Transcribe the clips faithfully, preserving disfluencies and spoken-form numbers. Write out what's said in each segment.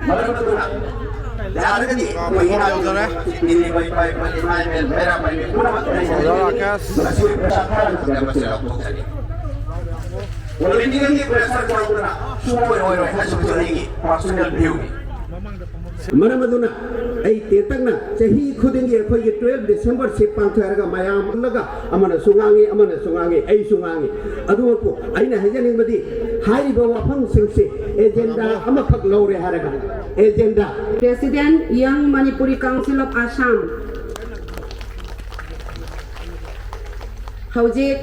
ꯃꯔꯝ ꯑꯗꯨꯅ ꯌꯥꯔꯒꯗꯤ ꯑꯩꯈꯣꯏ ꯏꯅꯥꯎ ꯌꯧꯗꯣꯔꯦ꯫ ꯅꯤꯂꯤ ꯃꯩ ꯄꯥꯏ, ꯄꯥꯏ, ꯃꯥꯏ ꯃꯦꯟ, ꯃꯩꯔꯥ ꯄꯥꯏꯕꯤ ꯄꯨꯝꯅꯃꯛ ꯑꯣꯖꯥ ꯔꯥꯀꯦꯁ꯫ ꯃꯁꯤ ꯄꯩꯁꯥ ꯈꯔ ꯅꯠꯇꯅ ꯃꯁꯤ ꯂꯧꯊꯣꯛꯆꯒꯦ꯫ ꯑꯣꯂꯤꯝꯄꯤꯛꯀꯤ ꯄ꯭ꯔꯦꯁꯔ ꯇꯧꯗꯨꯅ ꯁꯨꯡꯑꯣꯏ ꯑꯣꯏꯔꯣꯏ ꯍꯥꯏꯁꯤꯁꯨ ꯑꯩꯒꯤ personal view ꯅꯤ꯫ ꯃꯔꯝ ꯑꯗꯨꯅ ꯑꯩ ꯇꯦꯟꯇꯛꯅ ꯆꯍꯤ ꯈꯨꯗꯤꯡꯒꯤ ꯑꯩꯈꯣꯏꯒꯤ twelve December ꯁꯤ ꯄꯥꯡꯊꯣꯛꯑꯒ ꯃꯌꯥꯝ ꯄꯨꯜꯂꯒ ꯑꯃꯅꯁꯨ ꯉꯥꯡꯉꯤ, ꯑꯃꯅꯁꯨ ꯉꯥꯡꯉꯤ, ꯑꯩꯁꯨ ꯉꯥꯡꯉꯤ꯫ ꯑꯗꯨꯕꯨ ꯑꯩꯅ ꯍꯥꯏꯖꯅꯤꯡꯕꯗꯤ ꯍꯥꯏꯔꯤꯕ ꯋꯥꯐꯝꯁꯤꯡꯁꯦ agenda ꯑꯃꯈꯛ ꯂꯧꯔꯦ ꯍꯥꯏꯔꯒ agenda꯫ President, Young Manipuri Council of Assam꯫ ꯍꯧꯖꯤꯛ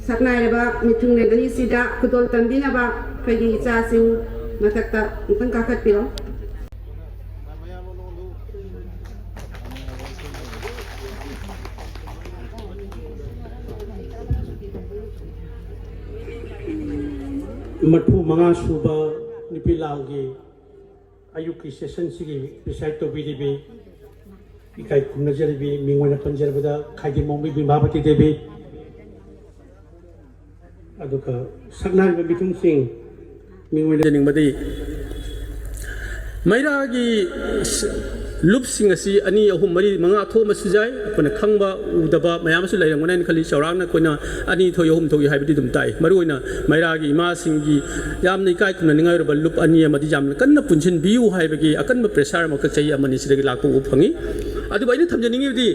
ꯁꯛꯅꯥꯏꯔꯕ ꯃꯤꯊꯨꯡꯂꯦꯟ ꯑꯅꯤꯁꯤꯗ ꯈꯨꯗꯣꯜ ꯇꯝꯕꯤꯅꯕ ꯑꯩꯈꯣꯏꯒꯤ ꯏꯆꯥꯁꯤꯡ ꯃꯊꯛꯇ ꯑꯃꯨꯛꯇꯪ ꯀꯥꯈꯠꯄꯤꯔꯣ꯫ ꯃꯔꯤꯐꯨ ꯃꯉꯥ ꯁꯨꯕ ꯅꯨꯄꯤ ꯂꯥꯟꯒꯤ ꯑꯌꯨꯛꯀꯤ session ꯁꯤꯒꯤ preside ꯇꯧꯕꯤꯔꯤꯕꯤ, ꯏꯀꯥꯏ ꯈꯨꯝꯅꯖꯔꯤꯕꯤ, ꯃꯤꯡ ꯑꯣꯏꯅ ꯄꯟꯖꯔꯕꯗ ꯈꯥꯏꯗꯤꯃꯣꯡꯕꯤ ꯕꯤꯃꯥꯕꯇꯤ ꯗꯦꯕꯤ, ꯑꯗꯨꯒ ꯁꯛꯅꯥꯏꯔꯤꯕ ꯃꯤꯊꯨꯡꯁꯤꯡ, ꯃꯤꯡ ꯑꯣꯏꯅ ꯄꯟꯖꯅꯤꯡꯕꯗꯤ, ꯃꯩꯔꯥꯒꯤ ꯂꯨꯞꯁꯤꯡ ꯑꯁꯤ ꯑꯅꯤ, ꯑꯍꯨꯝ, ꯃꯔꯤ, ꯃꯉꯥ ꯊꯣꯛꯑꯝꯕꯁꯨ ꯌꯥꯏ꯫ ꯑꯩꯈꯣꯏꯅ ꯈꯪꯕ ꯎꯗꯕ ꯃꯌꯥꯝ ꯑꯃꯁꯨ ꯂꯩꯔꯝꯒꯅꯤ ꯍꯥꯏꯅ ꯈꯜꯂꯤ꯫ ꯆꯥꯎꯔꯥꯛꯅ ꯑꯩꯈꯣꯏꯅ ꯑꯅꯤ ꯊꯣꯛꯏ, ꯑꯍꯨꯝ ꯊꯣꯛꯏ ꯍꯥꯏꯕꯗꯤ ꯑꯗꯨꯝ ꯇꯥꯏ꯫ ꯃꯔꯨꯑꯣꯏꯅ ꯃꯩꯔꯥꯒꯤ ꯏꯃꯥꯁꯤꯡꯒꯤ ꯌꯥꯝꯅ ꯏꯀꯥꯏ ꯈꯨꯝꯅꯅꯤꯡꯉꯥꯏ ꯑꯣꯏꯔꯕ ꯂꯨꯞ ꯑꯅꯤ ꯑꯃꯗꯤ ꯌꯥꯝꯅ ꯀꯟꯅ ꯄꯨꯟꯁꯤꯟꯕꯤꯌꯨ ꯍꯥꯏꯕꯒꯤ ꯑꯀꯟꯕ pressure ꯑꯃꯈꯛ ꯆꯍꯤ ꯑꯃꯅꯤ ꯁꯤꯗꯒꯤ ꯂꯥꯛꯄ ꯎꯕ ꯐꯪꯉꯤ꯫ ꯑꯗꯨꯕꯨ ꯑꯩꯅ ꯊꯝꯖꯅꯤꯡꯉꯤꯕꯗꯤ,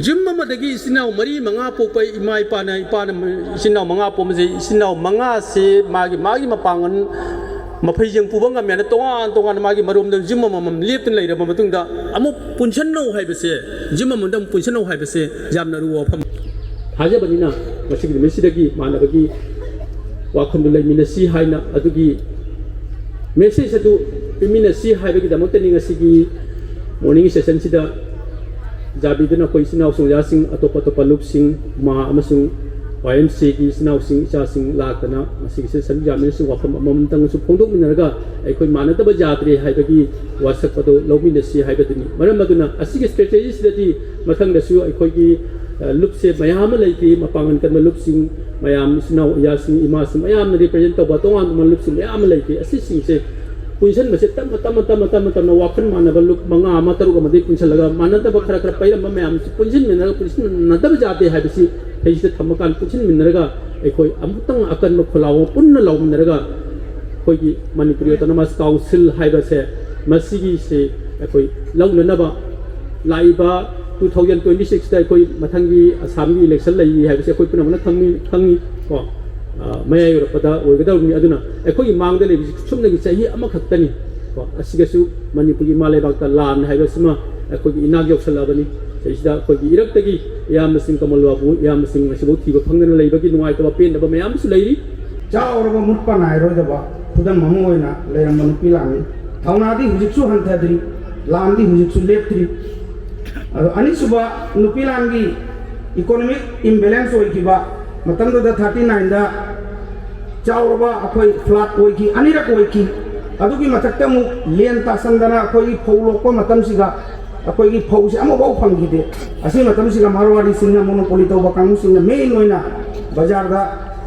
ꯌꯨꯝ ꯑꯃꯗꯒꯤ ꯏꯆꯤꯟ ꯏꯅꯥꯎ ꯃꯔꯤ ꯃꯉꯥ ꯄꯣꯛꯄ ꯏꯃꯥ ꯏꯄꯥꯅ, ꯏꯄꯥꯅ ꯏꯆꯤꯟ ꯏꯅꯥꯎ ꯃꯉꯥ ꯄꯣꯛꯄꯁꯦ, ꯏꯆꯤꯟ ꯏꯅꯥꯎ ꯃꯉꯥꯁꯦ ꯃꯥꯒꯤ, ꯃꯥꯒꯤ ꯃꯄꯥꯡꯒꯜ ꯃꯐꯩꯖꯦꯡ ꯄꯨꯕ ꯉꯝꯃꯦꯅ ꯇꯣꯉꯥꯟ ꯇꯣꯉꯥꯟꯅ ꯃꯥꯒꯤ ꯃꯔꯣꯝꯗ ꯌꯨꯝ ꯑꯃꯃꯝ ꯂꯦꯞꯇꯨꯅ ꯂꯩꯔꯕ ꯃꯇꯨꯡꯗ ꯑꯃꯨꯛ ꯄꯨꯟꯁꯟꯅꯧ ꯍꯥꯏꯕꯁꯦ, ꯌꯨꯝ ꯑꯃꯗ ꯑꯃꯨꯛ ꯄꯨꯟꯁꯟꯅꯧ ꯍꯥꯏꯕꯁꯦ ꯌꯥꯝꯅ ꯑꯔꯨꯕ ꯋꯥꯐꯝ꯫ ꯊꯥꯖꯕꯅꯤꯅ ꯃꯁꯤꯒꯤ ꯅꯨꯃꯤꯠꯁꯤꯗꯒꯤ ꯃꯥꯟꯅꯕꯒꯤ ꯋꯥꯈꯜꯗꯨ ꯂꯩꯃꯤꯟꯅꯁꯤ ꯍꯥꯏꯅ ꯑꯗꯨꯒꯤ message ꯑꯗꯨ ꯄꯤꯃꯤꯟꯅꯁꯤ ꯍꯥꯏꯕꯒꯤꯗꯃꯛꯇꯅꯤ ꯉꯁꯤꯒꯤ morning session ꯁꯤꯗ ꯌꯥꯕꯤꯗꯨꯅ ꯑꯩꯈꯣꯏ ꯏꯆꯤꯟ ꯏꯅꯥꯎꯁꯤꯡ, ꯑꯣꯖꯥꯁꯤꯡ, ꯑꯇꯣꯞ ꯑꯇꯣꯞꯄ ꯂꯨꯞꯁꯤꯡ, ꯃꯥ ꯑꯃꯁꯨꯡ Y M C A ꯒꯤ ꯏꯆꯤꯟ ꯏꯅꯥꯎꯁꯤꯡ, ꯏꯆꯥꯁꯤꯡ ꯂꯥꯛꯇꯅ ꯃꯁꯤꯒꯤ session ꯌꯥꯝꯃꯤꯟꯅꯁꯤ, ꯋꯥꯐꯝ ꯑꯃꯃꯝꯇꯪꯁꯨ ꯐꯣꯡꯗꯣꯛꯃꯤꯟꯅꯔꯒ ꯑꯩꯈꯣꯏ ꯃꯥꯟꯅꯗꯕ ꯌꯥꯗ꯭ꯔꯦ ꯍꯥꯏꯕꯒꯤ ꯋꯥꯁꯛ ꯑꯗꯨ ꯂꯧꯃꯤꯟꯅꯁꯤ ꯍꯥꯏꯕꯗꯨꯅꯤ꯫ ꯃꯔꯝ ꯑꯗꯨꯅ ꯑꯁꯤꯒꯤ strategy ꯁꯤꯗꯗꯤ ꯃꯊꯪꯗꯁꯨ ꯑꯩꯈꯣꯏꯒꯤ ꯂꯨꯞꯁꯦ ꯃꯌꯥꯝ ꯑꯃ ꯂꯩꯈꯤ, ꯃꯄꯥꯡꯒꯜ ꯀꯟꯕ ꯂꯨꯞꯁꯤꯡ, ꯃꯌꯥꯝ ꯏꯆꯤꯟ ꯏꯅꯥꯎ ꯏꯌꯥꯁꯤꯡ, ꯏꯃꯥꯁꯤꯡ ꯃꯌꯥꯝꯅ represent ꯇꯧꯕ ꯇꯣꯉꯥꯟ ꯇꯣꯉꯥꯟꯕ ꯂꯨꯞꯁꯤꯡ ꯃꯌꯥꯝ ꯑꯃ ꯂꯩꯈꯤ꯫ ꯑꯁꯤꯁꯤꯡꯁꯦ ꯄꯨꯟꯁꯤꯟꯕꯁꯦ ꯇꯞꯅ ꯇꯞꯅ ꯇꯞꯅ ꯇꯞꯅ ꯇꯞꯅ ꯋꯥꯈꯜ ꯃꯥꯟꯅꯕ ꯂꯨꯞ ꯃꯉꯥ ꯑꯃ ꯇꯔꯨꯛ ꯑꯃꯗꯒꯤ ꯄꯨꯟꯁꯤꯜꯂꯒ, ꯃꯥꯟꯅꯗꯕ ꯈꯔ ꯈꯔ ꯄꯩꯔꯝꯕ ꯃꯌꯥꯝꯁꯤ ꯄꯨꯟꯁꯤꯟꯃꯤꯟꯅꯔꯒ, ꯄꯨꯟꯁꯤꯟꯅꯗꯕ ꯌꯥꯗꯦ ꯍꯥꯏꯕꯁꯤ ꯁꯤꯗꯩꯁꯤꯗ ꯊꯝꯃꯀꯥꯟꯗ ꯄꯨꯟꯁꯤꯟꯃꯤꯟꯅꯔꯒ ꯑꯩꯈꯣꯏ ꯑꯃꯨꯛꯇꯪ ꯑꯀꯟꯕ ꯈꯣꯜꯂꯥꯎ ꯑꯃ ꯄꯨꯟꯅ ꯂꯥꯎꯃꯤꯟꯅꯔꯒ ꯑꯩꯈꯣꯏꯒꯤ Manipuri Autonomous Council ꯍꯥꯏꯕꯁꯦ, ꯃꯁꯤꯒꯤꯁꯤ ꯑꯩꯈꯣꯏ ꯂꯧꯅꯅꯕ ꯂꯥꯛꯏꯕ two thousand twenty sixꯇ ꯑꯩꯈꯣꯏ ꯃꯊꯪꯒꯤ ꯑꯁꯥꯝꯒꯤ election ꯂꯩꯔꯤ ꯍꯥꯏꯕꯁꯦ ꯑꯩꯈꯣꯏ ꯄꯨꯝꯅꯃꯛꯅ ꯈꯪꯉꯤ, ꯈꯪꯉꯤ ꯀꯣ꯫ ꯑ, ꯃꯌꯥꯏ ꯑꯣꯏꯔꯛꯄꯗ ꯑꯣꯏꯒꯗꯧꯔꯤꯕꯅꯤ꯫ ꯑꯗꯨꯅ ꯑꯩꯈꯣꯏꯒꯤ ꯃꯥꯡꯗ ꯂꯩꯕꯁꯤ ꯁꯨꯞꯅꯒꯤ ꯆꯍꯤ ꯑꯃꯈꯛꯇꯅꯤ ꯀꯣ꯫ ꯑꯁꯤꯒꯁꯨ ꯃꯅꯤꯄꯨꯔꯒꯤ ꯏꯃꯥ ꯂꯩꯕꯥꯛꯇ ꯂꯥꯟ ꯍꯥꯏꯕꯁꯤꯃ ꯑꯩꯈꯣꯏꯒꯤ ꯏꯅꯥꯛ ꯌꯧꯁꯜꯂꯛꯑꯕꯅꯤ꯫ ꯁꯤꯗꯩꯁꯤꯗ ꯑꯩꯈꯣꯏꯒꯤ ꯏꯔꯛꯇꯒꯤ ꯏꯌꯥꯝꯕꯁꯤꯡ ꯀꯃꯜ ꯕꯥꯕꯨ, ꯏꯌꯥꯝꯕꯁꯤꯡ ꯉꯁꯤꯐꯥꯎ ꯊꯤꯕ ꯐꯪꯗꯅ ꯂꯩꯕꯒꯤ ꯅꯨꯡꯉꯥꯏꯇꯕ ꯄꯦꯟꯗꯕ ꯃꯌꯥꯝ ꯑꯃꯁꯨ ꯂꯩꯔꯤ꯫ ꯆꯥꯎꯔꯕ ꯃꯨꯠꯄ ꯅꯥꯏꯔꯣꯏꯗꯕ ꯈꯨꯗꯝ ꯑꯃ ꯑꯣꯏꯅ ꯂꯩꯔꯝꯕ ꯅꯨꯄꯤ ꯂꯥꯟꯅꯤ꯫ ꯊꯧꯅꯥꯗꯤ ꯍꯧꯖꯤꯛꯁꯨ ꯍꯟꯊꯗ꯭ꯔꯤ, ꯂꯥꯟꯗꯤ ꯍꯧꯖꯤꯛꯁꯨ ꯂꯦꯞꯇ꯭ꯔꯤ꯫ ꯑꯗꯣ ꯑꯅꯤꯁꯨꯕ ꯅꯨꯄꯤ ꯂꯥꯟꯒꯤ economic imbalance ꯑꯣꯏꯈꯤꯕ ꯃꯇꯝꯗꯨꯗ thirty nineꯗ ꯆꯥꯎꯔꯕ ꯑꯩꯈꯣꯏ flood ꯑꯣꯏꯈꯤ, ꯑꯅꯤꯔꯛ ꯑꯣꯏꯈꯤ꯫ ꯑꯗꯨꯒꯤ ꯃꯊꯛꯇ ꯑꯃꯨꯛ ꯂꯦꯟ ꯇꯥꯁꯟꯗꯅ ꯑꯩꯈꯣꯏꯒꯤ ꯐꯧ ꯂꯣꯛꯄ ꯃꯇꯝꯁꯤꯗ ꯑꯩꯈꯣꯏꯒꯤ ꯐꯧꯁꯦ ꯑꯃꯐꯥꯎ ꯐꯪꯈꯤꯗꯦ꯫ ꯑꯁꯤ ꯃꯇꯝꯁꯤꯗ ꯃꯥꯔꯋꯥꯔꯤꯁꯤꯡꯅ, monopoly ꯇꯧꯕ ꯀꯥꯡꯕꯨꯁꯤꯡꯅ main ꯑꯣꯏꯅ ꯕꯖꯥꯔꯗ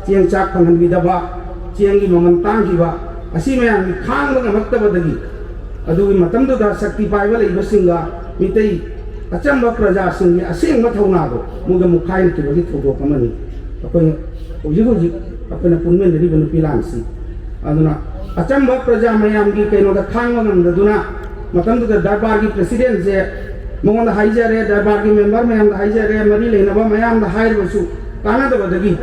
ꯆꯦꯡ ꯆꯥꯛ ꯐꯪꯍꯟꯕꯤꯗꯕ, ꯆꯦꯡꯒꯤ ꯃꯃꯜ ꯇꯥꯡꯈꯤꯕ, ꯑꯁꯤ ꯃꯌꯥꯝꯒꯤ ꯈꯥꯡꯕ ꯉꯝꯃꯛꯇꯕꯗꯒꯤ ꯑꯗꯨꯒꯤ ꯃꯇꯝꯗꯨꯗ ꯁꯛꯇꯤ ꯄꯥꯏꯕ ꯂꯩꯕꯁꯤꯡꯒ ꯃꯤꯇꯩ ꯑꯆꯝꯕ ꯄ꯭ꯔꯖꯥꯁꯤꯡꯒꯤ ꯑꯁꯦꯡꯕ ꯊꯧꯅꯥꯗꯣ ꯃꯣꯏꯗ ꯃꯨꯛꯈꯥꯏꯅꯈꯤꯕꯒꯤ ꯊꯧꯗꯣꯛ ꯑꯃꯅꯤ꯫ ꯑꯩꯈꯣꯏ ꯍꯧꯖꯤꯛ ꯍꯧꯖꯤꯛ ꯑꯩꯈꯣꯏꯅ ꯄꯨꯟꯃꯤꯟꯅꯔꯤꯕ ꯅꯨꯄꯤ ꯂꯥꯟꯁꯤ꯫ ꯑꯗꯨꯅ ꯑꯆꯝꯕ ꯄ꯭ꯔꯖꯥ ꯃꯌꯥꯝꯒꯤ ꯀꯩꯅꯣꯗ ꯈꯥꯡꯕ ꯉꯝꯗꯗꯨꯅ ꯃꯇꯝꯗꯨꯗ ꯗꯔꯕꯥꯔꯒꯤ presidentꯁꯦ ꯃꯉꯣꯟꯗ ꯍꯥꯏꯖꯔꯦ, ꯗꯔꯕꯥꯔꯒꯤ member ꯃꯌꯥꯝꯗ ꯍꯥꯏꯖꯔꯦ, ꯃꯔꯤ ꯂꯩꯅꯕ ꯃꯌꯥꯝꯗ ꯍꯥꯏꯔꯕꯁꯨ ꯀꯥꯟꯅꯗꯕꯗꯒꯤ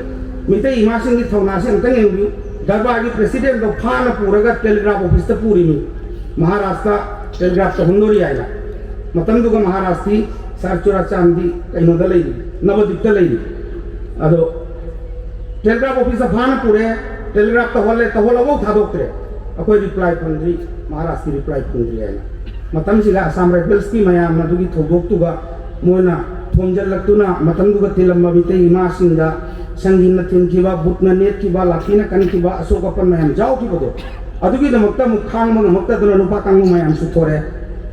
ꯃꯤꯇꯩ ꯏꯃꯥꯁꯤꯡꯒꯤ ꯊꯧꯅꯥꯁꯤ ꯑꯃꯨꯛꯇꯪ ꯌꯦꯡꯕꯤꯌꯨ꯫ ꯗꯔꯕꯥꯔꯒꯤ presidentꯗꯣ ꯐꯥꯅ ꯄꯨꯔꯒ telegraph officeꯇ ꯄꯨꯔꯤꯅꯤ, ꯃꯍꯥꯔꯥꯖꯇ telegraph ꯇꯧꯍꯟꯗꯣꯔꯤ ꯍꯥꯏꯅ꯫ ꯃꯇꯝꯗꯨꯒ ꯃꯍꯥꯔꯥꯖꯇꯤ ꯁꯥꯔ ꯆꯨꯔꯥꯆꯥꯟꯗꯤ ꯀꯩꯅꯣꯗ ꯂꯩꯔꯤ, ꯅꯕꯗꯤꯞꯇ ꯂꯩꯔꯤ꯫ ꯑꯗꯣ telegraph officeꯇ ꯐꯥꯅ ꯄꯨꯔꯦ, telegraph ꯇꯧꯍꯜꯂꯦ, ꯇꯧꯍꯜꯂꯐꯥꯎ ꯊꯥꯗꯣꯛꯇ꯭ꯔꯦ꯫ ꯑꯩꯈꯣꯏ reply ꯐꯪꯗ꯭ꯔꯤ, ꯃꯍꯥꯔꯥꯖꯀꯤ reply ꯐꯪꯗ꯭ꯔꯤ ꯍꯥꯏꯅ꯫ ꯃꯇꯝꯁꯤꯗ Assam Riflesꯀꯤ ꯃꯌꯥꯝꯅ ꯑꯗꯨꯒꯤ ꯊꯧꯗꯣꯛꯇꯨꯒ ꯃꯣꯏꯅ ꯊꯣꯝꯖꯤꯜꯂꯛꯇꯨꯅ ꯃꯇꯝꯗꯨꯒ ꯇꯤꯜꯂꯝꯕ ꯃꯤꯇꯩ ꯏꯃꯥꯁꯤꯡꯗ ꯁꯪꯒꯤꯅ ꯊꯤꯟꯈꯤꯕ, ꯕꯨꯠꯅ ꯅꯦꯠꯈꯤꯕ, ꯂꯥꯊꯤꯅ ꯀꯟꯈꯤꯕ, ꯑꯁꯣꯛ ꯑꯄꯟ ꯃꯌꯥꯝ ꯌꯥꯎꯈꯤꯕꯗꯣ, ꯑꯗꯨꯒꯤꯗꯃꯛꯇ ꯑꯃꯨꯛ ꯈꯥꯡꯕ ꯉꯝꯃꯛꯇꯗꯅ ꯅꯨꯄꯥ ꯀꯥꯡꯕꯨ ꯃꯌꯥꯝꯁꯨ ꯊꯣꯔꯛꯑꯦ꯫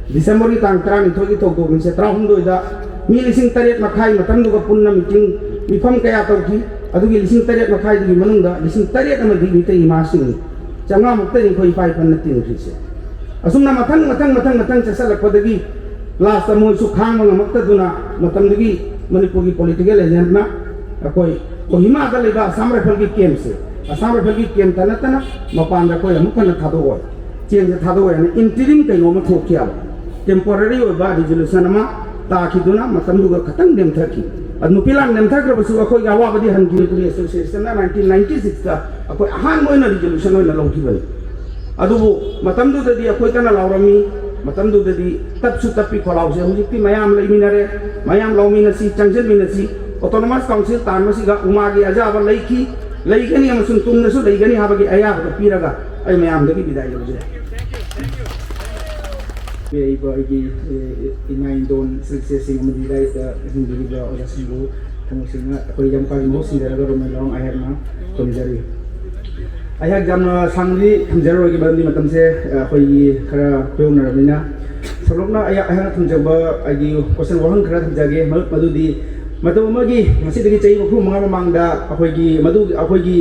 Decemberꯒꯤ ꯇꯥꯡ ꯇꯔꯥꯅꯤꯊꯣꯏꯒꯤ ꯊꯧꯗꯣꯛꯅꯤꯁꯦ, ꯇꯔꯥꯍꯨꯝꯗꯣꯏꯗ ꯃꯤ ꯂꯤꯁꯤꯡ ꯇꯔꯦꯠ ꯃꯈꯥꯏ ꯃꯇꯝꯗꯨꯒ ꯄꯨꯟꯅ ꯃꯤꯇꯤꯡ, ꯃꯤꯐꯝ ꯀꯌꯥ ꯇꯧꯈꯤ꯫ ꯑꯗꯨꯒꯤ ꯂꯤꯁꯤꯡ ꯇꯔꯦꯠ ꯃꯈꯥꯏꯗꯨꯒꯤ ꯃꯅꯨꯡꯗ ꯂꯤꯁꯤꯡ ꯇꯔꯦꯠ ꯑꯃꯗꯤ ꯃꯤꯇꯩ ꯏꯃꯥꯁꯤꯡꯅꯤ꯫ ꯆꯥꯝꯃꯉꯥꯃꯨꯛꯇꯅꯤ ꯑꯩꯈꯣꯏ ꯏꯄꯥ ꯏꯄꯟꯅ ꯇꯤꯟꯈ꯭ꯔꯤꯁꯦ꯫ ꯑꯁꯨꯝꯅ ꯃꯊꯪ ꯃꯊꯪ ꯃꯊꯪ ꯃꯊꯪ ꯆꯠꯁꯤꯜꯂꯛꯄꯗꯒꯤ ꯂꯥꯁꯇ ꯃꯣꯏꯁꯨ ꯈꯥꯡꯕ ꯉꯝꯃꯛꯇꯗꯨꯅ ꯃꯇꯝꯗꯨꯒꯤ ꯃꯅꯤꯄꯨꯔꯒꯤ ꯄꯣꯂꯤꯇꯤꯀꯦꯜ ꯑꯦꯖꯦꯟꯠꯅ ꯑꯩꯈꯣꯏ ꯀꯣꯍꯤꯃꯥꯗ ꯂꯩꯕ ꯑꯁꯥꯝ ꯔꯥꯏꯐꯜꯒꯤ ꯀꯦꯝꯞꯁꯦ, ꯑꯁꯥꯝ ꯔꯥꯏꯐꯜꯒꯤ ꯀꯦꯝꯞꯇ ꯅꯠꯇꯅ ꯃꯄꯥꯟꯗ ꯑꯩꯈꯣꯏ ꯑꯃꯨꯛ ꯍꯟꯅ ꯊꯥꯗꯣꯛꯑꯣꯏ, ꯆꯦꯡꯁꯦ ꯊꯥꯗꯣꯛꯑꯣꯏ ꯍꯥꯏꯅ ꯏꯟꯇꯤꯔꯤꯝ ꯀꯩꯅꯣꯝꯃ ꯊꯣꯛꯈꯤꯑꯕ꯫ ꯇꯦꯝꯄꯣꯔꯔꯤ ꯑꯣꯏꯕ ꯔꯤꯖꯣꯂꯨꯁꯟ ꯑꯃ ꯇꯥꯈꯤꯗꯨꯅ ꯃꯇꯝꯗꯨꯒ ꯈꯇꯪ ꯅꯦꯝꯊꯈꯤ꯫ ꯑꯗꯨ ꯅꯨꯄꯤ ꯂꯥꯟ ꯅꯦꯝꯊꯈ꯭ꯔꯕꯁꯨ ꯑꯩꯈꯣꯏꯒꯤ ꯑꯋꯥꯕꯗꯤ ꯍꯟꯈꯤ꯫ ꯃꯅꯤꯄꯨꯔꯤ ꯑꯦꯁꯣꯁꯤꯌꯦꯁꯟꯅ ꯅꯥꯏꯟꯇꯤꯟ ꯅꯥꯏꯟꯇꯤ ꯁꯤꯛꯁꯇ ꯑꯩꯈꯣꯏ ꯑꯍꯥꯟꯕ ꯑꯣꯏꯅ ꯔꯤꯖꯣꯂꯨꯁꯟ ꯑꯣꯏꯅ ꯂꯧꯈꯤꯕꯅꯤ꯫ ꯑꯗꯨꯕꯨ ꯃꯇꯝꯗꯨꯗꯗꯤ ꯑꯩꯈꯣꯏ ꯀꯟꯅ ꯂꯥꯎꯔꯝꯃꯤ꯫ ꯃꯇꯝꯗꯨꯗꯗꯤ ꯇꯞꯁꯨ ꯇꯞꯄꯤ ꯈꯣꯜꯂꯥꯎꯁꯦ꯫ ꯍꯧꯖꯤꯛꯇꯤ ꯃꯌꯥꯝ ꯂꯩꯃꯤꯟꯅꯔꯦ, ꯃꯌꯥꯝ ꯂꯥꯎꯃꯤꯟꯅꯁꯤ, ꯆꯪꯁꯤꯟꯃꯤꯟꯅꯁꯤ꯫ ꯑꯣꯇꯣꯅꯣꯃꯁ ꯀꯥꯎꯟꯁꯤꯜ ꯇꯥꯟꯕꯁꯤꯒ ꯎꯃꯥꯒꯤ ꯑꯖꯥꯕ ꯂꯩꯈꯤ, ꯂꯩꯒꯅꯤ ꯑꯃꯁꯨꯡ ꯇꯨꯡꯗꯁꯨ ꯂꯩꯒꯅꯤ ꯍꯥꯏꯕꯒꯤ ꯑꯌꯥꯕꯗꯣ ꯄꯤꯔꯒ ꯑꯩ ꯃꯌꯥꯝꯗꯒꯤ ꯕꯤꯗꯥꯏ ꯂꯧꯖꯔꯦ꯫ ꯄꯤꯔꯛꯏꯕ ꯑꯩꯒꯤ, ꯑꯦ, ꯏꯃꯥ ꯏꯟꯗꯣꯟ, ꯏꯆꯦ ꯏꯆꯦꯁꯤꯡ ꯑꯃꯗꯤ ꯂꯥꯏꯔꯤꯛꯇ ꯍꯤꯡꯕꯤꯔꯤꯕ ꯑꯣꯖꯥꯁꯤꯡꯕꯨ ꯊꯃꯣꯏ ꯁꯦꯡꯅ ꯑꯩꯈꯣꯏ ꯌꯥꯝ ꯀꯥꯒꯤ ꯃꯍꯨꯠ ꯁꯤꯟꯖꯔꯒ ꯔꯣꯃꯦꯟ ꯂꯥꯎꯡ ꯑꯩꯍꯥꯛꯅ ꯈꯨꯔꯨꯝꯖꯔꯤ꯫ ꯑꯩꯍꯥꯛ ꯌꯥꯝꯅ ꯁꯥꯡꯅꯗꯤ ꯊꯝꯖꯔꯣꯏꯒꯦ, ꯃꯔꯝꯗꯤ ꯃꯇꯝꯁꯦ, ꯑ, ꯑꯩꯈꯣꯏꯒꯤ ꯈꯔ ꯈꯨꯌꯧꯅꯔꯕꯅꯤꯅ꯫ ꯁꯝꯂꯞꯅ ꯑꯩꯍꯥꯛ, ꯑꯩꯍꯥꯛꯅ ꯊꯝꯖꯕ ꯑꯩꯒꯤ ꯀꯣꯏꯁꯟ ꯋꯥꯍꯪ ꯈꯔ ꯊꯝꯖꯒꯦ꯫ ꯃꯔꯨꯞ, ꯃꯗꯨꯗꯤ ꯃꯇꯝ ꯑꯃꯒꯤ ꯉꯁꯤꯗꯒꯤ ꯆꯍꯤ ꯃꯔꯤꯐꯨ ꯃꯉꯥ ꯃꯃꯥꯡꯗ ꯑꯩꯈꯣꯏꯒꯤ ꯃꯗꯨ, ꯑꯩꯈꯣꯏꯒꯤ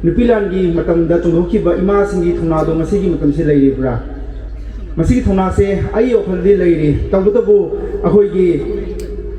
ꯅꯨꯄꯤ ꯂꯥꯟꯒꯤ ꯃꯇꯝꯗ ꯆꯣꯡꯊꯣꯛꯈꯤꯕ ꯏꯃꯥꯁꯤꯡꯒꯤ ꯊꯧꯅꯥꯗꯣ ꯉꯁꯤꯒꯤ ꯃꯇꯝꯁꯤ ꯂꯩꯔꯤꯕ꯭ꯔꯥ? ꯃꯁꯤꯒꯤ ꯊꯧꯅꯥꯁꯦ ꯑꯩꯒꯤ ꯋꯥꯈꯜꯗꯤ ꯂꯩꯔꯤ꯫ ꯇꯧꯕꯇꯕꯨ ꯑꯩꯈꯣꯏꯒꯤ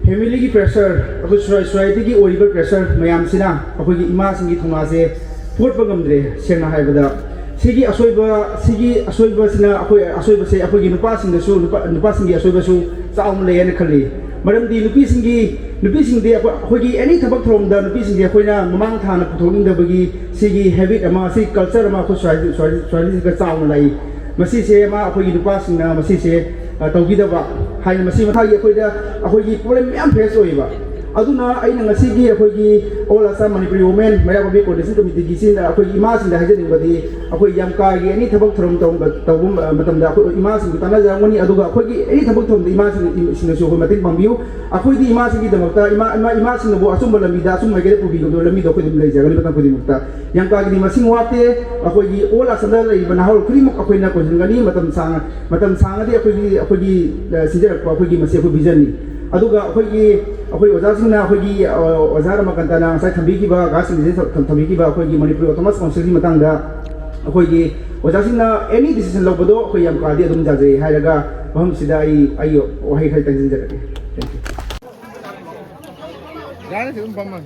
ꯐꯦꯃꯤꯂꯤꯒꯤ ꯄ꯭ꯔꯦꯁꯔ, ꯑꯩꯈꯣꯏ ꯁꯣꯁꯥꯏ-, ꯁꯣꯁꯥꯏꯇꯤꯒꯤ ꯑꯣꯏꯔꯤꯕ ꯄ꯭ꯔꯦꯁꯔ ꯃꯌꯥꯝꯁꯤꯅ ꯑꯩꯈꯣꯏꯒꯤ ꯏꯃꯥꯁꯤꯡꯒꯤ ꯊꯧꯅꯥꯁꯦ ꯐꯨꯒꯠꯄ ꯉꯝꯗ꯭ꯔꯦ꯫ ꯁꯦꯡꯅ ꯍꯥꯏꯔꯕꯗ ꯁꯤꯒꯤ ꯑꯁꯣꯏꯕ, ꯁꯤꯒꯤ ꯑꯁꯣꯏꯕꯁꯤꯅ ꯑꯩꯈꯣꯏ, ꯑꯁꯣꯏꯕꯁꯦ ꯑꯩꯈꯣꯏꯒꯤ ꯅꯨꯄꯥꯁꯤꯡꯗꯁꯨ, ꯅꯨꯄꯥ, ꯅꯨꯄꯥꯁꯤꯡꯒꯤ ꯑꯁꯣꯏꯕꯁꯨ ꯆꯥꯎꯅ ꯂꯩ ꯍꯥꯏꯅ ꯈꯜꯂꯤ꯫ ꯃꯔꯝꯗꯤ ꯅꯨꯄꯤꯁꯤꯡꯒꯤ, ꯅꯨꯄꯤꯁꯤꯡꯗꯤ ꯑꯩꯈꯣꯏ, ꯑꯩꯈꯣꯏꯒꯤ ꯑꯦꯅꯤ ꯊꯕꯛ ꯊꯧꯔꯝꯗ ꯅꯨꯄꯤꯁꯤꯡꯁꯦ ꯑꯩꯈꯣꯏꯅ ꯃꯃꯥꯡ ꯊꯥꯅ ꯄꯨꯊꯣꯛꯅꯤꯡꯗꯕꯒꯤ ꯁꯤꯒꯤ ꯍꯦꯕꯤꯠ ꯑꯃ, ꯁꯤ ꯀꯜꯆꯔ ꯑꯃ ꯑꯩꯈꯣꯏ ꯁꯣꯁꯥꯏꯇꯤ, ꯁꯣꯁꯥꯏꯇꯤꯁꯤꯗ ꯆꯥꯎꯅ ꯂꯩ꯫ ꯃꯁꯤꯁꯦ ꯑꯃ ꯑꯩꯈꯣꯏꯒꯤ ꯅꯨꯄꯥꯁꯤꯡꯅ ꯃꯁꯤꯁꯦ, ꯑ, ꯇꯧꯕꯤꯗꯕ ꯍꯥꯏꯅ ꯃꯁꯤ ꯃꯊꯥꯒꯤ ꯑꯩꯈꯣꯏꯗ ꯑꯩꯈꯣꯏꯒꯤ ꯄ꯭ꯔꯣꯕ꯭ꯂꯦꯝ ꯃꯌꯥꯝ ꯐꯦꯁ ꯑꯣꯏꯌꯦꯕ꯫ ꯑꯗꯨꯅ ꯑꯩꯅ ꯉꯁꯤꯒꯤ ꯑꯩꯈꯣꯏꯒꯤ All Assam Manipuri Women ꯃꯩꯔꯥ ꯄꯥꯛꯄꯤ Coordination Committeeꯒꯤ ꯁꯤꯗ ꯑꯩꯈꯣꯏꯒꯤ ꯏꯃꯥꯁꯤꯡꯗ ꯍꯥꯏꯖꯅꯤꯡꯕꯗꯤ, ꯑꯩꯈꯣꯏ ꯌꯥꯝꯀꯥꯒꯤ ꯑꯦꯅꯤ ꯊꯕꯛ ꯊꯧꯔꯝ ꯇꯧꯕ, ꯇꯧꯕ ꯃꯇꯝꯗ ꯑꯩꯈꯣꯏ ꯏꯃꯥꯁꯤꯡꯕꯨ ꯇꯥꯟꯅꯖꯔꯝꯒꯅꯤ, ꯑꯗꯨꯒ ꯑꯩꯈꯣꯏꯒꯤ ꯑꯦꯅꯤ ꯊꯕꯛ ꯊꯧꯔꯝꯗ ꯏꯃꯥꯁꯤꯡ, ꯁꯤꯡꯅꯁꯨ ꯑꯩꯈꯣꯏ ꯃꯇꯦꯡ ꯄꯥꯡꯕꯤꯌꯨ꯫ ꯑꯩꯈꯣꯏꯗꯤ ꯏꯃꯥꯁꯤꯡꯒꯤꯗꯃꯛꯇ ꯏꯃꯥ, ꯏꯃꯥ, ꯏꯃꯥꯁꯤꯡꯅꯕꯨ ꯑꯆꯨꯝꯕ ꯂꯝꯕꯤꯗ, ꯑꯆꯨꯝꯕ ꯃꯥꯏꯀꯩꯗ ꯄꯨꯕꯤꯒꯗꯕ ꯂꯝꯕꯤꯗꯣ ꯑꯩꯈꯣꯏ ꯑꯗꯨꯝ ꯂꯩꯖꯒꯅꯤ ꯃꯇꯝ ꯈꯨꯗꯤꯡꯃꯛꯇ꯫ ꯌꯥꯝꯀꯥꯒꯤꯗꯤ ꯃꯁꯤꯡ ꯋꯥꯠꯇꯦ꯫ ꯑꯩꯈꯣꯏꯒꯤ All Assamꯗ ꯂꯩꯔꯤꯕ ꯅꯍꯥꯔꯣꯜ ꯈꯨꯗꯤꯡꯃꯛ ꯑꯩꯈꯣꯏꯅ ꯀꯣꯟꯁꯤꯟꯒꯅꯤ꯫ ꯃꯇꯝ ꯁꯥꯡ-, ꯃꯇꯝ ꯁꯥꯡꯉꯗꯤ ꯑꯩꯈꯣꯏꯒꯤ, ꯑꯩꯈꯣꯏꯒꯤ, ꯑ, ꯁꯤꯟꯖꯔꯛꯄ ꯑꯩꯈꯣꯏꯒꯤ ꯃꯁꯤ ꯑꯩꯈꯣꯏ visionꯅꯤ꯫ ꯑꯗꯨꯒ ꯑꯩꯈꯣꯏꯒꯤ ꯑꯩꯈꯣꯏ ꯑꯣꯖꯥꯁꯤꯡꯅ ꯑꯩꯈꯣꯏꯒꯤ ꯑ, ꯑꯣꯖꯥ ꯔꯃꯀꯟꯇꯅ ꯉꯁꯥꯏ ꯊꯝꯕꯤꯈꯤꯕ, ꯒꯥꯁ ꯊꯝ-, ꯊꯝꯕꯤꯈꯤꯕ ꯑꯩꯈꯣꯏꯒꯤ ꯃꯅꯤꯄꯨꯔ ꯑꯣꯇꯣꯅꯣꯃꯁ ꯀꯥꯎꯟꯁꯤꯜꯒꯤ ꯃꯇꯥꯡꯗ ꯑꯩꯈꯣꯏꯒꯤ ꯑꯣꯖꯥꯁꯤꯡꯅ ꯑꯦꯅꯤ ꯗꯤꯁꯤꯖꯟ ꯂꯧꯕꯗꯣ ꯑꯩꯈꯣꯏ ꯌꯥꯝ ꯀꯥꯗꯤ ꯑꯗꯨꯝ ꯌꯥꯖꯩ ꯍꯥꯏꯔꯒ ꯃꯐꯝꯁꯤꯗ ꯑꯩ ꯑꯩꯒꯤ ꯋꯥꯍꯩ ꯈꯔ ꯇꯪꯁꯤꯟꯖꯔꯒꯦ꯫ Thank you꯫ ꯌꯥꯔꯦ, ꯑꯗꯨꯝ ꯐꯝꯃꯣ꯫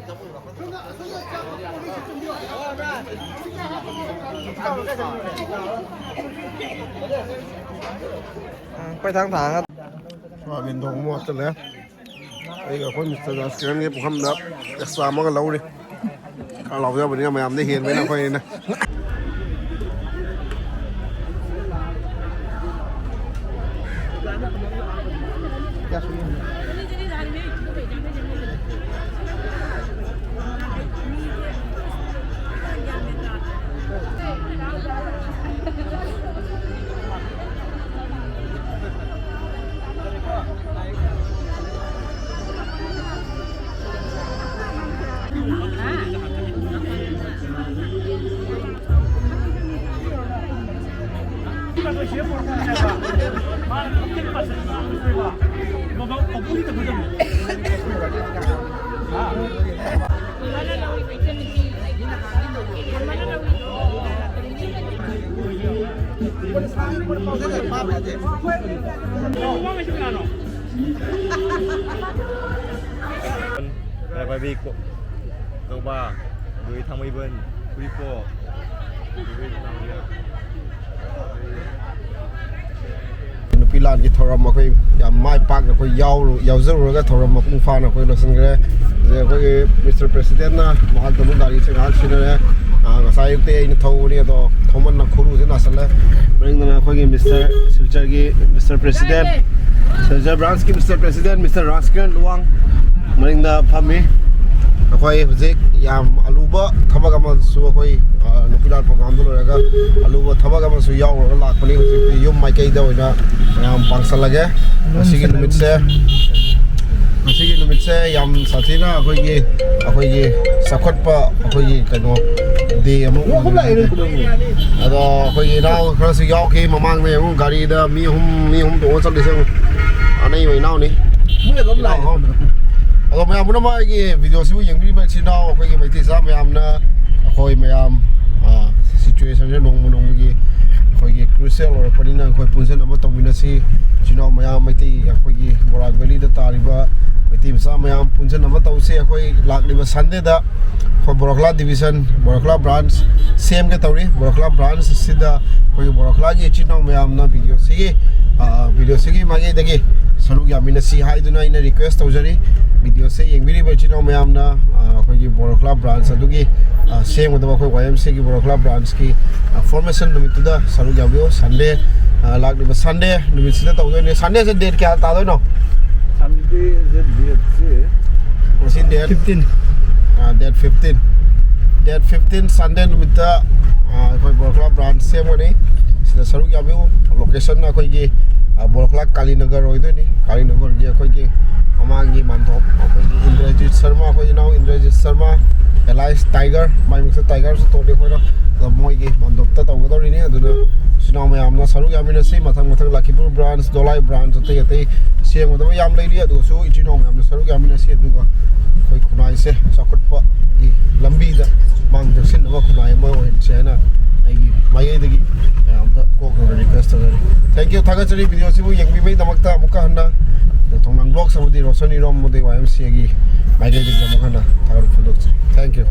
ꯎꯝ, ꯑꯩꯈꯣꯏ ꯊꯥꯡ ꯊꯥꯡꯉꯒ꯫ ꯁꯣꯌꯥꯕꯤꯟ ꯊꯣꯡꯕ ꯑꯃ ꯍꯥꯞꯆꯤꯜꯂꯦ꯫ ꯑꯩꯒ ꯑꯩꯈꯣꯏ ꯃꯤꯁꯇꯔ ꯔꯥꯖꯀꯤꯔꯟꯒꯤ ꯄꯨꯈꯝꯗ ꯑꯦꯛꯁꯇ꯭ꯔꯥ ꯑꯃꯒ ꯂꯧꯔꯤ꯫ ꯈꯔ ꯂꯥꯎꯖꯕꯅꯤꯅ ꯃꯌꯥꯝꯗ ꯍꯦꯟꯕꯅꯤꯅ ꯑꯩꯈꯣꯏꯅ꯫ Rapabi ko, Toba, Dui Thangmaiban, Kuipo, ꯅꯨꯄꯤ ꯂꯥꯟꯒꯤ ꯊꯧꯔꯝ ꯑꯩꯈꯣꯏ ꯌꯥꯝ ꯃꯥꯏ ꯄꯥꯛꯅ ꯑꯩꯈꯣꯏ ꯌꯥꯎꯔꯨ-, ꯌꯥꯎꯖꯔꯨꯔꯒ ꯊꯧꯔꯝ ꯃꯄꯨꯡ ꯐꯥꯅ ꯑꯩꯈꯣꯏ ꯂꯣꯏꯁꯤꯟꯈ꯭ꯔꯦ꯫ ꯑꯗꯩ ꯑꯩꯈꯣꯏꯒꯤ ꯃꯤꯁꯇꯔ ꯄ꯭ꯔꯦꯁꯤꯗꯦꯟꯠꯅ ꯃꯍꯥꯛꯇ ꯑꯃꯨꯛ ꯒꯥꯔꯤꯁꯦ ꯉꯥꯏꯍꯥꯛ ꯁꯤꯟꯅꯔꯦ꯫ ꯑꯥ, ꯉꯁꯥꯏ ꯑꯌꯨꯛꯇꯩ ꯑꯩꯅ ꯊꯧꯕꯅꯤ, ꯑꯗꯣ ꯊꯧꯃꯟꯅ ꯈꯨꯔꯨꯁꯦ ꯅꯥꯁꯜꯂꯦ꯫ ꯃꯅꯤꯡꯗꯅ ꯑꯩꯈꯣꯏꯒꯤ ꯃꯤꯁꯇꯔ ꯁꯤꯜꯆꯔꯒꯤ ꯃꯤꯁꯇꯔ ꯄ꯭ꯔꯦꯁꯤꯗꯦꯟꯠ, ꯁꯤꯜꯆꯔ ꯕ꯭ꯔꯥꯟꯁꯀꯤ mister president, mister Rajkiran Luwang ꯃꯅꯤꯡꯗ ꯐꯝꯃꯤ꯫ ꯑꯩꯈꯣꯏ ꯍꯧꯖꯤꯛ ꯌꯥꯝ ꯑꯂꯨꯕ ꯊꯕꯛ ꯑꯃꯁꯨ ꯑꯩꯈꯣꯏ, ꯑ, ꯅꯨꯄꯤ ꯂꯥꯟ ꯄ꯭ꯔꯣꯒ꯭ꯔꯥꯝꯗ ꯂꯣꯏꯔꯒ ꯑꯂꯨꯕ ꯊꯕꯛ ꯑꯃꯁꯨ ꯌꯥꯎꯔꯨꯔꯒ ꯂꯥꯛꯄꯅꯤ꯫ ꯍꯧꯖꯤꯛꯇꯤ ꯌꯨꯝ ꯃꯥꯏꯀꯩꯗ ꯑꯣꯏꯅ ꯃꯌꯥꯝ ꯄꯥꯡꯁꯜꯂꯒꯦ꯫ ꯉꯁꯤꯒꯤ ꯅꯨꯃꯤꯠꯁꯦ, ꯉꯁꯤꯒꯤ ꯅꯨꯃꯤꯠꯁꯦ ꯌꯥꯝ ꯁꯥꯊꯤꯅ ꯑꯩꯈꯣꯏꯒꯤ, ꯑꯩꯈꯣꯏꯒꯤ ꯆꯥꯎꯈꯠꯄ ꯑꯩꯈꯣꯏꯒꯤ ꯀꯩꯅꯣ ꯗꯦ ꯑꯃ ꯑꯣꯏꯕꯅꯤ꯫ ꯑꯗꯣ ꯑꯩꯈꯣꯏꯒꯤ ꯏꯅꯥꯎ ꯈꯔꯁꯨ ꯌꯥꯎꯈꯤ ꯃꯃꯥꯡꯗ, ꯌꯦꯡꯉꯨ, ꯒꯥꯔꯤꯗ ꯃꯤ ꯑꯍꯨꯝ, ꯃꯤ ꯑꯍꯨꯝ ꯇꯣꯡꯉ ꯆꯠꯂꯤꯁꯦ ꯌꯦꯡꯉꯨ꯫ ꯑꯅꯩꯕ ꯏꯅꯥꯎꯅꯤ꯫ ꯑꯗꯨꯝ ꯂꯥꯛꯑꯦ꯫ ꯑꯗꯣ ꯃꯌꯥꯝ ꯄꯨꯝꯅꯃꯛ ꯑꯩꯒꯤ ꯚꯤꯗꯤꯑꯣꯁꯤꯕꯨ ꯌꯦꯡꯕꯤꯔꯤꯕ ꯏꯆꯤꯟ ꯏꯅꯥꯎ, ꯑꯩꯈꯣꯏꯒꯤ ꯃꯩꯇꯩ ꯃꯆꯥ ꯃꯌꯥꯝꯅ, ꯑꯩꯈꯣꯏ ꯃꯌꯥꯝ, ꯑ, ꯁꯤꯆꯨꯋꯦꯁꯟꯁꯦ ꯅꯣꯡꯃ ꯅꯣꯡꯃꯒꯤ ꯑꯩꯈꯣꯏꯒꯤ ꯀ꯭ꯔꯨꯁꯤꯌꯦꯜ ꯑꯣꯏꯔꯛꯄꯅꯤꯅ, ꯑꯩꯈꯣꯏ ꯄꯨꯟꯁꯤꯟꯅꯕ ꯇꯧꯃꯤꯟꯅꯁꯤ꯫ ꯏꯆꯤꯟ ꯏꯅꯥꯎ ꯃꯌꯥꯝ, ꯃꯩꯇꯩ, ꯑꯩꯈꯣꯏꯒꯤ ꯕꯣꯔꯥꯛ ꯚꯦꯂꯤꯗ ꯇꯥꯔꯤꯕ ꯃꯩꯇꯩ ꯃꯆꯥ ꯃꯌꯥꯝ ꯄꯨꯟꯁꯤꯟꯅꯕ ꯇꯧꯁꯤ꯫ ꯑꯩꯈꯣꯏ ꯂꯥꯛꯂꯤꯕ ꯁꯟꯗꯦꯗ ꯑꯩꯈꯣꯏ ꯕꯣꯔꯣꯈꯂꯥ ꯗꯤꯕꯤꯖꯟ, ꯕꯣꯔꯣꯈꯂꯥ ꯕ꯭ꯔꯥꯟꯁ ꯁꯦꯝꯒꯦ ꯇꯧꯔꯤ꯫ ꯕꯣꯔꯣꯈꯂꯥ ꯕ꯭ꯔꯥꯟꯁ ꯑꯁꯤꯗ ꯑꯩꯈꯣꯏꯒꯤ ꯕꯣꯔꯣꯈꯂꯥꯒꯤ ꯏꯆꯤꯟ ꯏꯅꯥꯎ ꯃꯌꯥꯝꯅ ꯚꯤꯗꯤꯑꯣꯁꯤꯒꯤ, ꯑ, ꯚꯤꯗꯤꯑꯣꯁꯤꯒꯤ ꯃꯥꯏꯀꯩꯗꯒꯤ ꯁꯔꯨꯛ ꯌꯥꯃꯤꯟꯅꯁꯤ ꯍꯥꯏꯗꯨꯅ ꯑꯩꯅ ꯔꯤꯀ꯭ꯋꯦꯁ ꯇꯧꯖꯔꯤ꯫ ꯚꯤꯗꯤꯑꯣꯁꯦ ꯌꯦꯡꯕꯤꯔꯤꯕ ꯏꯆꯤꯟ ꯏꯅꯥꯎ ꯃꯌꯥꯝꯅ, ꯑ, ꯑꯩꯈꯣꯏꯒꯤ ꯕꯣꯔꯣꯈꯂꯥ ꯕ꯭ꯔꯥꯟꯁ ꯑꯗꯨꯒꯤ, ꯑ, ꯁꯦꯝꯒꯗꯕ ꯑꯩꯈꯣꯏ ꯋꯥꯏ ꯑꯦꯝ ꯁꯤꯒꯤ ꯕꯣꯔꯣꯈꯂꯥ ꯕ꯭ꯔꯥꯟꯁꯀꯤ, ꯑ, ꯐꯣꯔꯃꯦꯁꯟ ꯅꯨꯃꯤꯠꯇꯨꯗ ꯁꯔꯨꯛ ꯌꯥꯕꯤꯌꯨ꯫ ꯁꯟꯗꯦ, ꯑ, ꯂꯥꯛꯂꯤꯕ ꯁꯟꯗꯦ ꯅꯨꯃꯤꯠꯁꯤꯗ ꯇꯧꯗꯣꯏꯅꯦ꯫ ꯁꯟꯗꯦꯁꯦ ꯗꯦꯠ ꯀꯌꯥ ꯇꯥꯗꯣꯏꯅꯣ? ꯁꯟꯗꯦꯁꯦ ꯗꯦꯠꯁꯦ ꯉꯁꯤ ꯗꯦꯠ ꯐꯤꯐꯇꯤꯟ꯫ ꯑ, ꯗꯦꯠ ꯐꯤꯐꯇꯤꯟ꯫ ꯗꯦꯠ ꯐꯤꯐꯇꯤꯟ ꯁꯟꯗꯦ ꯅꯨꯃꯤꯠꯇ, ꯑ, ꯑꯩꯈꯣꯏ ꯕꯣꯔꯣꯈꯂꯥ ꯕ꯭ꯔꯥꯟꯁ ꯁꯦꯝꯒꯅꯤ꯫ ꯁꯤꯗ ꯁꯔꯨꯛ ꯌꯥꯕꯤꯌꯨ꯫ ꯂꯣꯀꯦꯁꯟ ꯑꯩꯈꯣꯏꯒꯤ, ꯑ, ꯕꯣꯔꯣꯈꯂꯥ ꯀꯥꯂꯤꯅꯒꯔ ꯑꯣꯏꯗꯣꯏꯅꯤ꯫ ꯀꯥꯂꯤꯅꯒꯔꯒꯤ ꯑꯩꯈꯣꯏꯒꯤ ꯃꯃꯥꯡꯒꯤ ꯃꯥꯟꯗꯣꯞ, ꯑꯩꯈꯣꯏꯒꯤ ꯏꯟꯗ꯭ꯔꯖꯤꯠ ꯁꯔꯃ, ꯑꯩꯈꯣꯏ ꯏꯅꯥꯎ ꯏꯟꯗ꯭ꯔꯖꯤꯠ ꯁꯔꯃ, ꯑꯦꯂꯥꯏꯁ ꯇꯥꯏꯒꯔ, ꯃꯥꯏ ꯃꯤꯡꯁꯦ ꯇꯥꯏꯒꯔꯁꯨ ꯊꯣꯛꯂꯤ ꯑꯩꯈꯣꯏꯅ꯫ ꯑꯗꯣ ꯃꯣꯏꯒꯤ ꯃꯥꯟꯗꯣꯞꯇ ꯇꯧꯒꯗꯧꯔꯤꯅꯤ꯫ ꯑꯗꯨꯅ ꯏꯆꯤꯟ ꯏꯅꯥꯎ ꯃꯌꯥꯝꯅ ꯁꯔꯨꯛ ꯌꯥꯃꯤꯟꯅꯁꯤ꯫ ꯃꯊꯪ ꯃꯊꯪ ꯂꯈꯤꯄꯨꯔ ꯕ꯭ꯔꯥꯟꯁ, ꯗꯣꯂꯥꯏ ꯕ꯭ꯔꯥꯟꯁ, ꯑꯇꯩ ꯑꯇꯩ ꯁꯦꯝꯒꯗꯕ ꯌꯥꯝ ꯂꯩꯔꯤ꯫ ꯑꯗꯨꯒꯁꯨ ꯏꯆꯤꯟ ꯏꯅꯥꯎ ꯃꯌꯥꯝꯅ ꯁꯔꯨꯛ ꯌꯥꯃꯤꯟꯅꯁꯤ꯫ ꯑꯗꯨꯒ ꯑꯩꯈꯣꯏ ꯈꯨꯟꯅꯥꯏꯁꯦ ꯆꯥꯎꯈꯠꯄꯒꯤ ꯂꯝꯕꯤꯗ ꯃꯥꯡ ꯆꯪꯁꯤꯟꯅꯕ ꯈꯨꯟꯅꯥꯏ ꯑꯃ ꯑꯣꯏꯍꯟꯁꯤ ꯍꯥꯏꯅ ꯑꯩꯒꯤ ꯃꯥꯏꯀꯩꯗꯒꯤ ꯃꯌꯥꯝꯗ ꯀꯣꯛꯅ ꯔꯤꯀ꯭ꯋꯦꯁ ꯇꯧꯖꯔꯤ꯫ Thank you, ꯊꯥꯒꯠꯆꯔꯤ꯫ ꯚꯤꯗꯤꯑꯣꯁꯤꯕꯨ ꯌꯦꯡꯕꯤꯕꯒꯤꯗꯃꯛꯇ ꯑꯃꯨꯛꯀ ꯍꯟꯅ ꯊꯣꯡꯅꯥꯡ ꯕ꯭ꯂꯣꯛꯁ ꯑꯃꯗꯤ ꯔꯣꯁꯟ ꯏꯔꯣꯝ ꯑꯃꯗꯤ ꯋꯥꯏ ꯑꯦꯝ ꯁꯤ ꯑꯦꯒꯤ ꯃꯥꯏꯀꯩꯗꯒꯤ ꯑꯃꯨꯛ ꯍꯟꯅ ꯊꯥꯒꯠꯄ ꯐꯣꯡꯗꯣꯛꯆꯔꯤ꯫ Thank you꯫